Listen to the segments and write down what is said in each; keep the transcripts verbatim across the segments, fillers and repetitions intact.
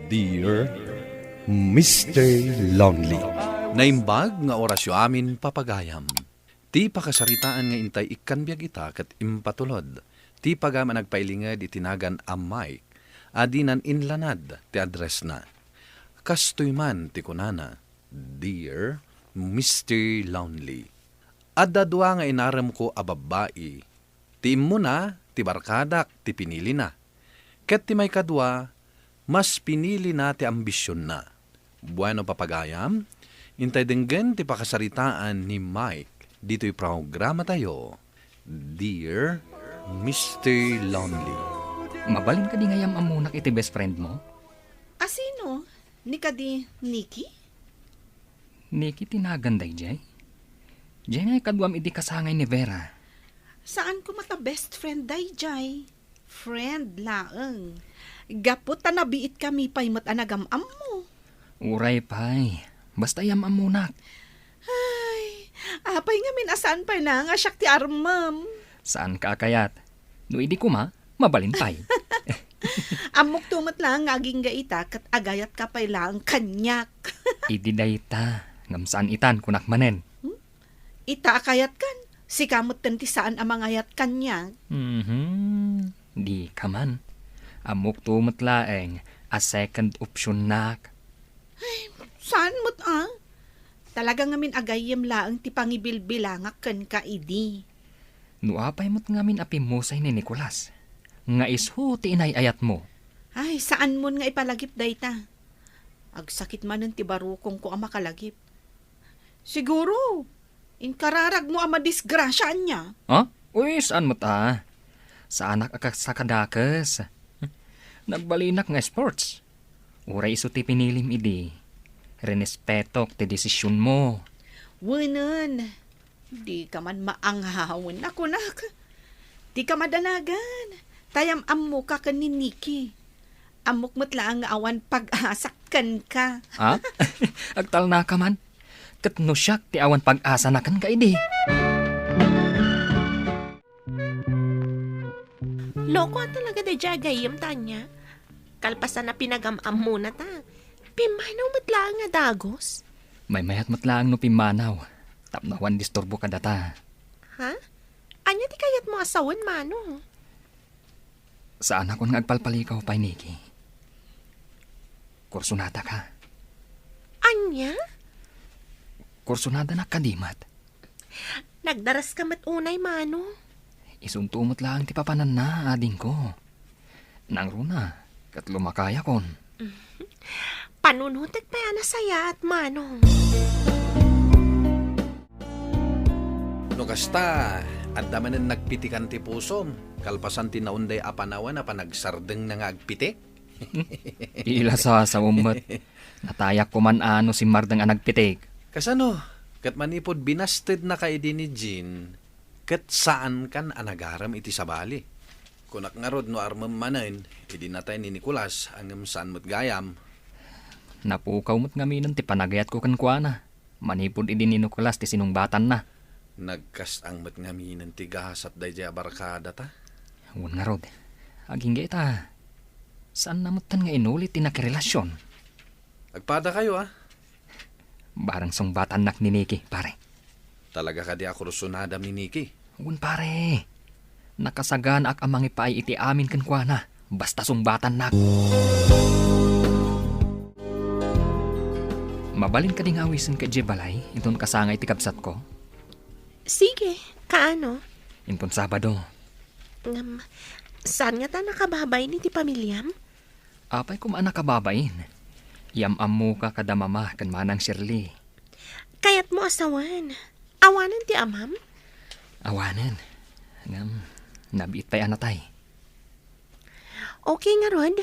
Dear Mister Lonely. Naimbag nga orasyo amin, papagayam. Ti pakasaritaan nga intay ikkan biag ita ket impatulod ti pagayam a nagpailinged iti nagan a Mike a dinan inlanad ti addressna. Kastoy man ti kunana, "Dear Mister Lonely, adda dua nga inaremko a babbai. Ti immuna, ti barkadak ti pinilina. Ket ti maikadua, mas pinilina ti ambisionna." Bueno, papagayam, intay denggen ti pakasaritaan ni Mike ditoy programatayo, Dear Mister Lonely. Mabalin kadi nga yam-ammonak iti best friend mo? A sino? Ni kadi Nikki? Nikki ti nagan dayjay? Jay nga ikaduam idi kasangay ni Vera. Saan koma ta best friend dayjay. Friend laeng. Gapu ta nabiitkami pay met a nagam-ammo. Uray pay. Basta yam-ammonak. Ay, apay ngamin a saan pay na nga siak ti armem? Saan ka a kayat? No idi koma, mabalin pay. Ammok to met laeng nga agingga ita ket agayatka pay laeng kaniak. Idi dayta, ngem saan itan, kunak manen. Hmm? Ita a kayatkan, sika metten ti saan a mangayat kaniak. Mhm. Dika man. Ammok to met laeng a second optionnak. Ay, saan met a? Talaga ngamin a gayyem laeng ti pangibilbilangak kenka idi. No apay met ngamin a pimmusay ni Nicolas, nga isu ti inay-ayatmo. Ay, saanmon nga ipalagip dayta. Agsakit manen ti barukongko a makalagip. Siguro, inkararagmo a madisgrasya ania. Ha? Uy, saan met a? Saanak a kas-, kadakes. Nagbalinak nga sports. Uray isu ti pinilim idi, rinespetok ti desisionmo. Wenen, dika man maanghawen a kunak. Dika madanagan, ta yam-ammoka ken ni Nikki. Ammok met laeng nga awan pag-asak kenka. Ha? Agtalnaka man. Ket no siak ti awan pag-asana kenka idi. Loko a talaga daydiay a gayyem, Tanya. Kalpasan a pinagam-ammona ta, pimmanaw met laeng a dagus. Maymayat met laeng no pimmanaw, tapno awan disturbo kadata. Ha? Ania ti kayatmo a sawen, Mano? Saanakon nga agpalpalikaw pay, Nikki. Kursunadaka. Ania? Kursunadanak kadi met. Nagdaraska met unay, Mano. Isunto met laeng ti papananna, adingko. Nangruna, ket lumakayakon. Panunotek pay a nasayaat, Manong. No kasta, adda manen nagpitikan ti pusom, kalpasan ti naunday a panawen a panagsardengna nga agpitik? Ila sasawem met. Natayak koman a no simmardeng a nagpitik. Kasano? Ket manipud binastednaka idi ni Jean, ket saankan a nagarem iti sabali. Kunak ngarud no armem manen, idi natay ni Nicolas, ngem saan met gayam. Napukaw met ngaminen ti panagayatko kenkuana, manipud idi ni Nicolas ti sinungbatanna. Nagkastang met ngaminen ti gasat daydiay a barkadata. Wen ngarud, agingga ita, saanna metten nga inuli ti nakirelasion. Agpadakayo, a? Barang sungbatannak ni Nikki, pare. Talaga kadi a kursunadam ni Nikki? Wen, pare. Nakasaganaak a mangipaay iti amin kenkuana, basta sungbatannak. Mabalin kadi nga awisenka idiay balay inton kasangay ti kabsatko? Sige, kaano? Inton Sabado. Ngem, saan ngata a nakababain iti pamiliam? Apay koma a nakababain? Yam-ammoka kada mama ken manang Shirley. Kayatmo a sawen. Awanen ti amam? Awanen. Ngem, nabiit pay a natay. Okay ngarud.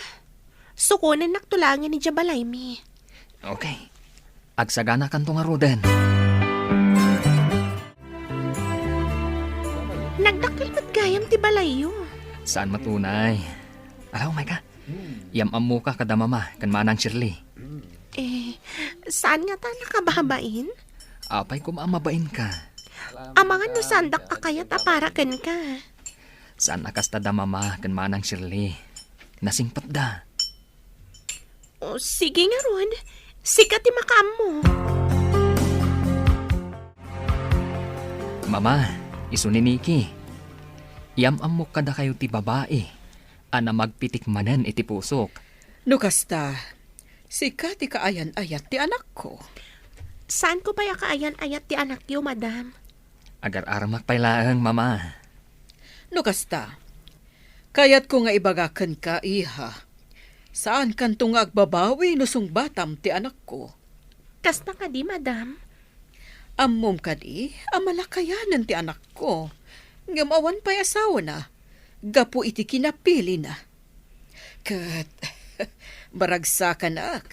Sukonennakto laengen idiay balaymi. Okay. Agsaganakanto ngaruden. Nagdakkel met gayam ti balayyo. Saan met unay. Ala, umayka. Yam-ammoka kada mama ken manang Shirley. Eh, saan ngata a nakababain? Apay koma a mabainka. Amangan no saandak a kayat a para kenka. Saan a kasta da mama ken manang Shirley. Nasingpetda. O, sige ngarud. Sika ti makaammo. Mama, isu ni Nikki. Iyam-ammok kadakayo ti babai a namagpitik manen iti pusok. No kasta, sika ti kaayan-ayat ti anakko. Saanko pay a kaayan-ayat ti anakyo, madam. Agar-aramak pay laeng, Mama. No kasta, kayatko nga ibaga kenka, iha. Saankanto nga agbabawi no sungbatam ti anakko. Kasta kadi, madam? Ammom kadi a malakayanen ti anakko, ngem awan pay asawana gapu iti kinapilina. Ket maragsakanak,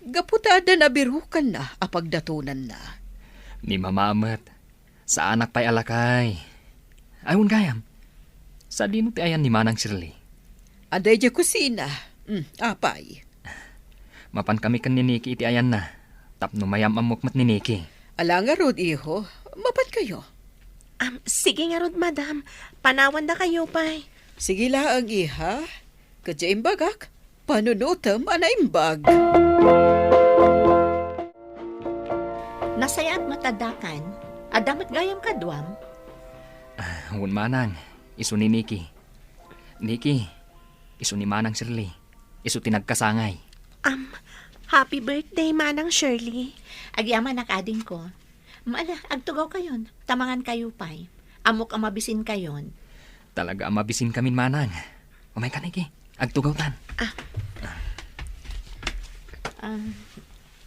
gapu ta adda nabirukanna a pagdatonanna. Ni Mama met, saanak pay a lakay. Ay, wen gayam. Sadino ti ayan ni Manang Shirley? Adda idiay kusina. Mm, apay. Mapan kami ken ni Nikki iti ayanna, tapno mayam-ammok met ni Nikki. Ala ngarud, iho. Mapan kayo. Am, sige ngarud, madam. Panawanda kayo pay. Sige laeng, iha. Ket diay imbagak, panunotem a naimbag. Nasayaat met addakan. Adda met gayam kaduam? Ah, wen manang, isu ni Nikki. Nikki, isu ni Manang Shirley. Isu ti nagkasangay. Am, happy birthday, Manang Shirley. Agyamanak, adingko. Ala, agtugaw kayon, ta mangan kayo pay. Ammok a mabisin kayon. Talaga a mabisin kamin, manang. Umay ka, Nikki. Agtugawtan. Ah. Ah,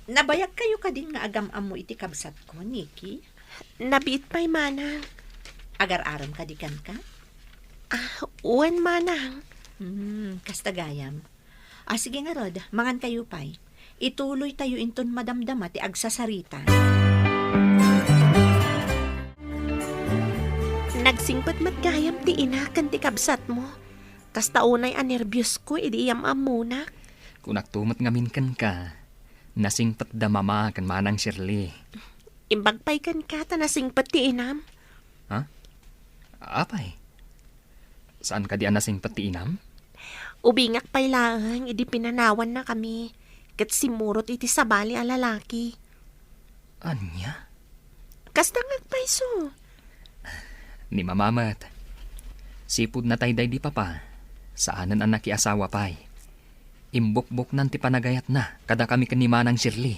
nabayag kayo kadin nga agam-ammo iti kabsatko, Nikki? Nabiit pay, manang. Agar-aram kadi kenka? Ah, wen, manang. Hmm, kasta gayam. Ah, sige ngarud, mangan kayo pay. Ituloy tayo inton madamdama ti agsasarita. Nagsingpet met gayam ti ina ken ti kabsatmo. Kasta unay a nerbios ko idi iyam-ammona. Kunak to met ngamin kenka, nasingpetda Mama ken Manang Shirley. Imbag pay kenka ta nasingpet ti inam. Ha? Apay? Saan kadi a nasingpet ti inam? Ubingak pay laeng idi pinanawanna kami, ket simmurot iti sabali a lalaki. Ania? Kasta nga agpayso. Ni Mama met. Sipud natay daydi Papa, saanen a nakiasawa pay. Imbukboknan ti panagayatna kadakami ken ni Manang Shirley.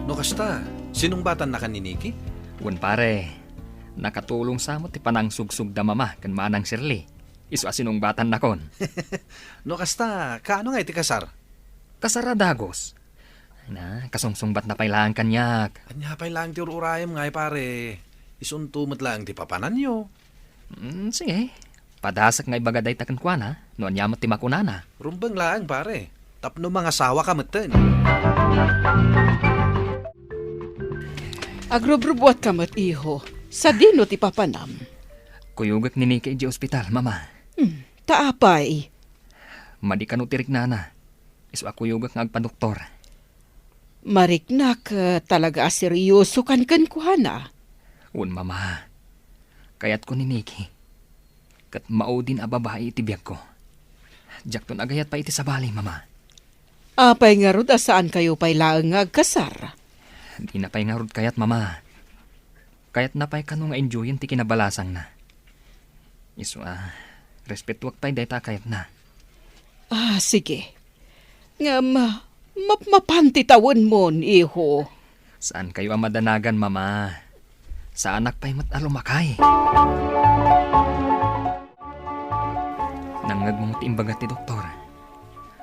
No kasta, sinungbatannakan ni Nikki? Wen pare, nakatulong sa met ti panangsugsogda Mama ken Manang Shirley. Isu a sinungbatannakon. No kasta, kaano nga iti kasar? Kasar a dagus. Na, kasungsungbatna pay laeng kaniak. Ania pay laeng ti ur-urayem ngay, pare? Isunto met laeng ti papananyo. Mm, sige. Padasek nga ibaga dayta kenkuana, no ania met ti makunana. Rumbeng laeng, pare. Tapno mangasawaka metten. Agrubrubuatka met, iho. Sadino ti papanam? Kuyogek ni Nikki idiay ospital, Mama. Hmm, ta apay? Madi kano ti riknana. Isu a kuyogek nga agpadoktor. Mariknak, eh, talaga a seriosokan kenkuana. Wen, Mama. Kayatko ni Nikki. Ket maudin a babai iti biagko. Diakton agayat pay iti sabali, Mama. Apay ngarud a saankayo pay laeng nga agkasar? Dina pay ngarud kayat, Mama. Kayatna pay kano nga enjoyen ti kinabalasangna. Isu a, respetuak pay dayta a kayatna. Ah, sige. Ngem, mapmapan ti tawenmon, iho. Saankayo a madanagan, Mama. Saanak pay met a lumakay. Nangngegmo ti imbaga ti doktor.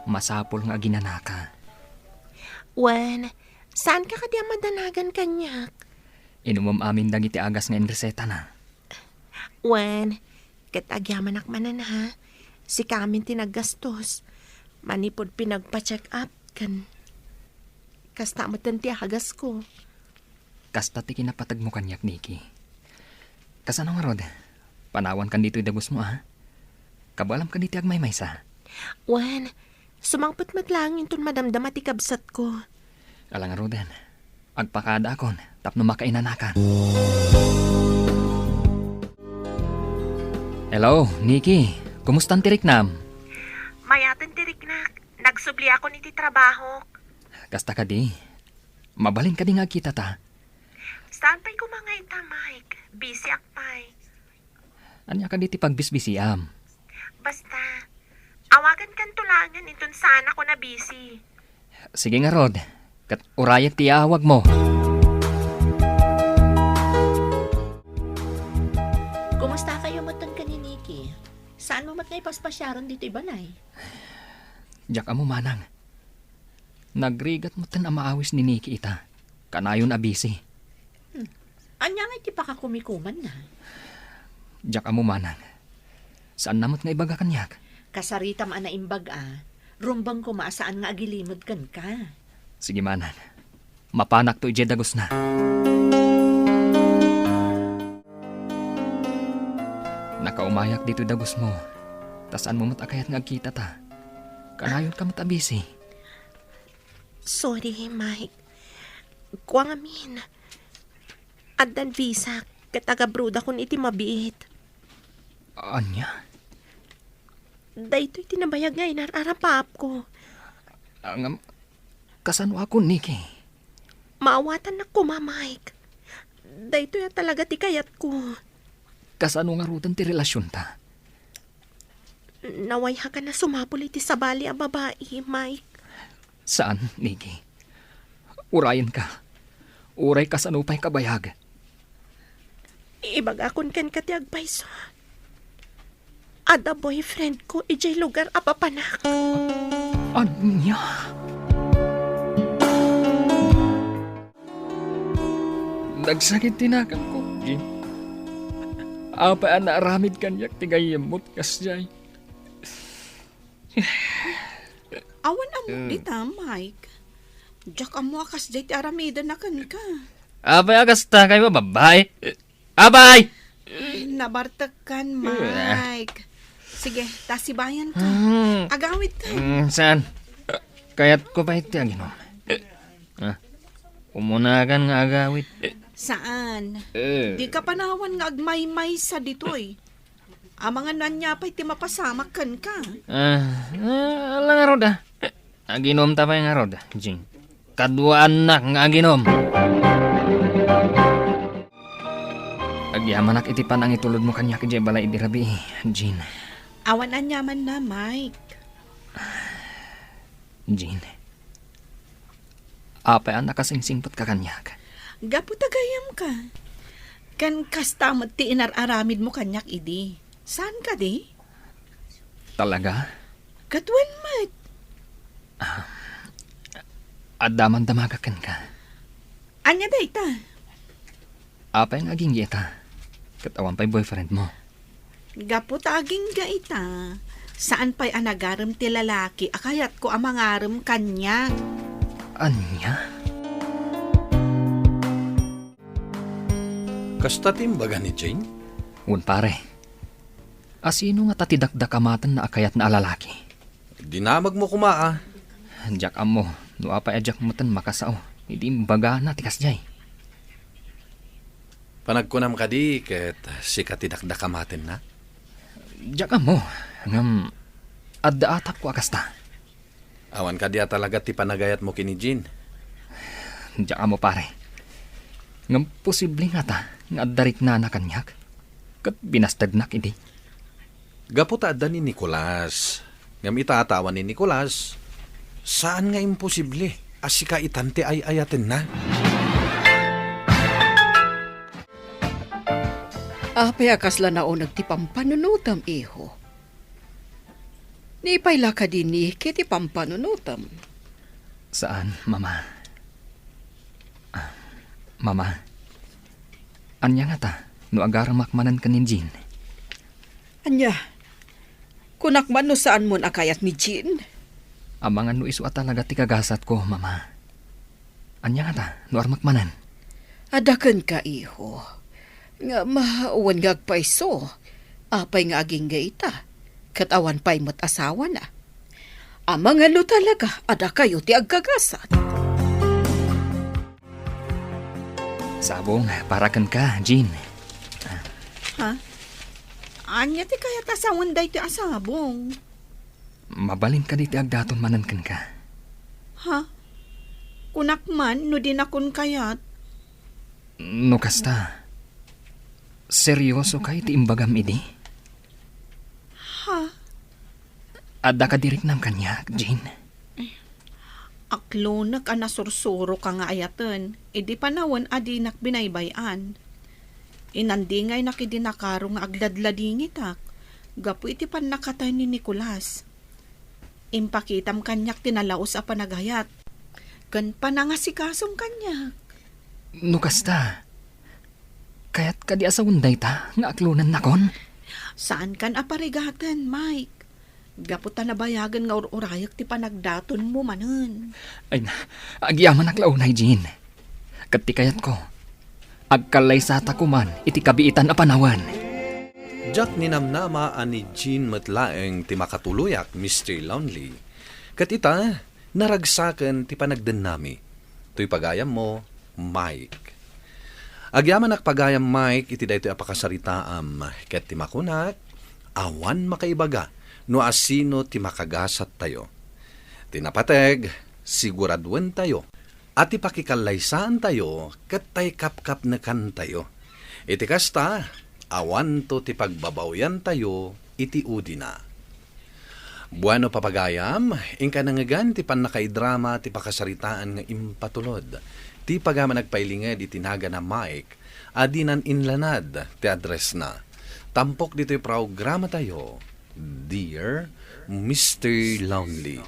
Masapul nga aginanaka. Wen, saanka kadi a madanagan kaniak? Inumem amin dagiti agas nga inresetana. Wen, ket agyamanak manen, ha? Sika amin ti naggastos. Manipud pinagpa-check up, ken kasta metten ti agasko. Kasta ti kinapategmo kaniak, Nikki. Kasano ngarud? Panawankan ditoy dagusmo, a? Kabaelamkan ditoy agmaymaysa. Wen, sumangpet met laeng inton madamdama ti kabsatko. Ala ngaruden, agpakadaakon tapno makainanakan. Hello, Nikki. Kumustan ti riknam? Mayaten ti riknak. Nagsubliakon iti trabahok. Kasta kadi? Mabalin kadi nga agkitata? Saan pay koma nga ita, Mike? Busyak pay. Ania kadi ti pagbisbisiam? Basta, awagankanto laengen inton saanakon a busy. Sige ngarud, ket urayek ti iawagmo. Kumusta kayo metten ken ni Nikki? Saan mo met nga ipaspasiaran ditoy balay? Diak ammo manang. Nagrigat metten a maawis ni Nikki ita. Kanayon a busy. Hmm. Ania nga iti pakakumikumanna? Diak ammo manang. Saanna met nga ibaga kaniak? Kasaritam a naimbag a, rumbeng koma a saan nga agilimed kenka. Sige manang. Mapanakto idiay dagusna. Nakaumayak ditoy dagusmo. Ta saanmo met a kayat nga agkitata. Kanayonka met a busy. Sorry, Mike. Kua ngamin. Addan visa, ket agabrodakon iti mabiit. Ania? Daytoy ti nabayag nga inar-arapapko. Ngem, kasanoakon, Nikki? Maawatannak koma, Mike. Daytoy a talaga ti kayatko. Kasano ngaruden ti relasionta? Nawayhakan a sumapul iti sabali a babai, Mike. Saan, Nikki. Urayenka. Uray kasano pay kabayag. Ibagakon kenka ti agpayso. Adda boyfriendko idiay lugar a papanak. Ania? Nagsakit ti naganko, Jean. Apay a naaramid kaniak ti gayyemmo ti kasdiay? Awan ammok dita, Mike. Diak ammo a kasdiay ti aramidenna kenka. Apay a kasta, kay babay? Apay! Ay, nabartekkan, Mike. Sige, ta sibayan ka. Hmm. Agawid ka. Hmm, saan? Kayatko pay ti aginom. Ah, umunakan nga agawid. Saan? Eh. Di ka panawan nga agmaymaysa ditoy. Amangan no ania pay ti mapasamak kenka. Ah, ah, ala ngarud, ah. Aginom ta pay ngarud, Jean. Kaduaannak nga aginom. Agyamanak iti panangitulodmo kaniak idiay balay idi rabii, Jean. Awan aniamanna, Mike. Jean, apay a nakasingsingpetka kaniak? Gapu ta gayyemka. Ken kasta met ti inar-aramidmo kaniak idi. Saan kadi? Talaga? Ket wen met. Ah, adda man damagak kenka. Ania dayta? Apay nga agingga ita? Ket awan pay boyfriendmo? Gapu ta agingga ita, saan pay a nagarem ti lalaki a kayatko a mangarem kaniak. Ania? Kasta ti imbaga ni Jane? Wen, pare. Asino ngata ti dakdakamatenna a kayatna a lalaki? Dinamagmo koma, a. Diak ammo no apay a diak metten makasao idi imbagana ti kasdiay. Panagkunam kadi ket sika ti dakdakamatenna? Diak ammo, ngem adda atapko a kasta. Awan kadi a talaga ti panagayatmo ken ni Jean? Diak ammo, pare. Ngem posible ngata nga adda riknana kaniak ket binastegnak idi? Gapu ta adda ni Nicolas. Ngem ita ta awan ni Nicolas, saan nga imposible a sika itan ti ay-ayatenna. Apay a kasla nauneg ti pampanunotem, iho? Ni pay la kadi ni ket ti pampanunotem? Saan, Mama. Ah, Mama, ania ngata no agaremak manen ken ni Jean? Ania? Kunak man no saanmon a kayat ni Jean? Amangan no isu a talaga ti kagasatko, Mama. Ania ngata no armak manen? Adda kenka, iho. Ngem, wen nga agpayso, apay nga agingga ita, ket awan pay met asawana. Amangan no talaga a dakayo ti agkagasat. Sabong para kenka, Jean. Ha? Ania ti kayat a sawen daytoy a sabong? Mabalin kadi ti agdaton manen kenka? Ha? Kunak man no dinakon kayat? No kasta, seryoso kay ti imbagam idi? Ha? Adda kadi riknam kaniak, Jean? Aklonek a nasursuroka nga ayaten idi panawen a dinak binaybay-an. Inandingaynak idi nakaro nga agladladingitak gapu iti pannakatay ni Nicolas. Impakitam kaniak ti nalaus a panagayat ken panangasigasum kaniak. No kasta, kayat kadi a sawen dayta nga aklonennakon? Saankan a parigaten, Mike. Gapu ta nabayagen nga ur-urayek ti panagdatonmo manen. Ay na, agyamanak la unay, Jean. Ket ti kayatko, agkallaysatako man iti kabiitan a panawen. Diak ninamnama a ni Jean met laeng ti makatuloyak, Mister Lonely. Ket ita, naragsaken ti panagdennami. Toy pagayammo, Mike. Agyamanak pagayam, Mike, iti daytoy a pakasaritaam, ket ti makunak, awan makaibaga no asino ti makagasattayo. Ti napateg, siguraduentayo a ti pakikallaysaantayo ket tay kapkapnekantayo. Iti kasta, awanto ti pagbabawiantayo iti udina. Bueno, papagayam, inka nangngegan ti pannakaidrama ti pakasaritaan nga impatulod ti pagayam a nagpailinged iti nagana Mike a dinan inlanad ti addressna. Tampok ditoy programatayo, Dear Mister Lonely.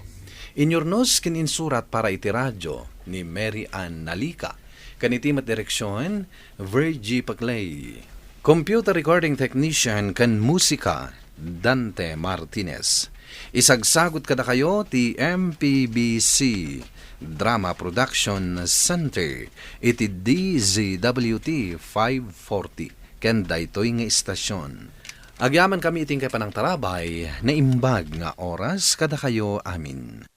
Inyurnos ken insurat para iti radio ni Mary Ann Nalica. Ken iti met direksion, Virgie Paclay. Computer recording technician ken musika, Dante Martinez. Isagsagut kadakayo ti M P B C Drama Production Center iti D Z W T five forty ken daytoy nga istasion. Agyamankami iti inkay panangtarabay, naimbag nga oras kadakayo amin.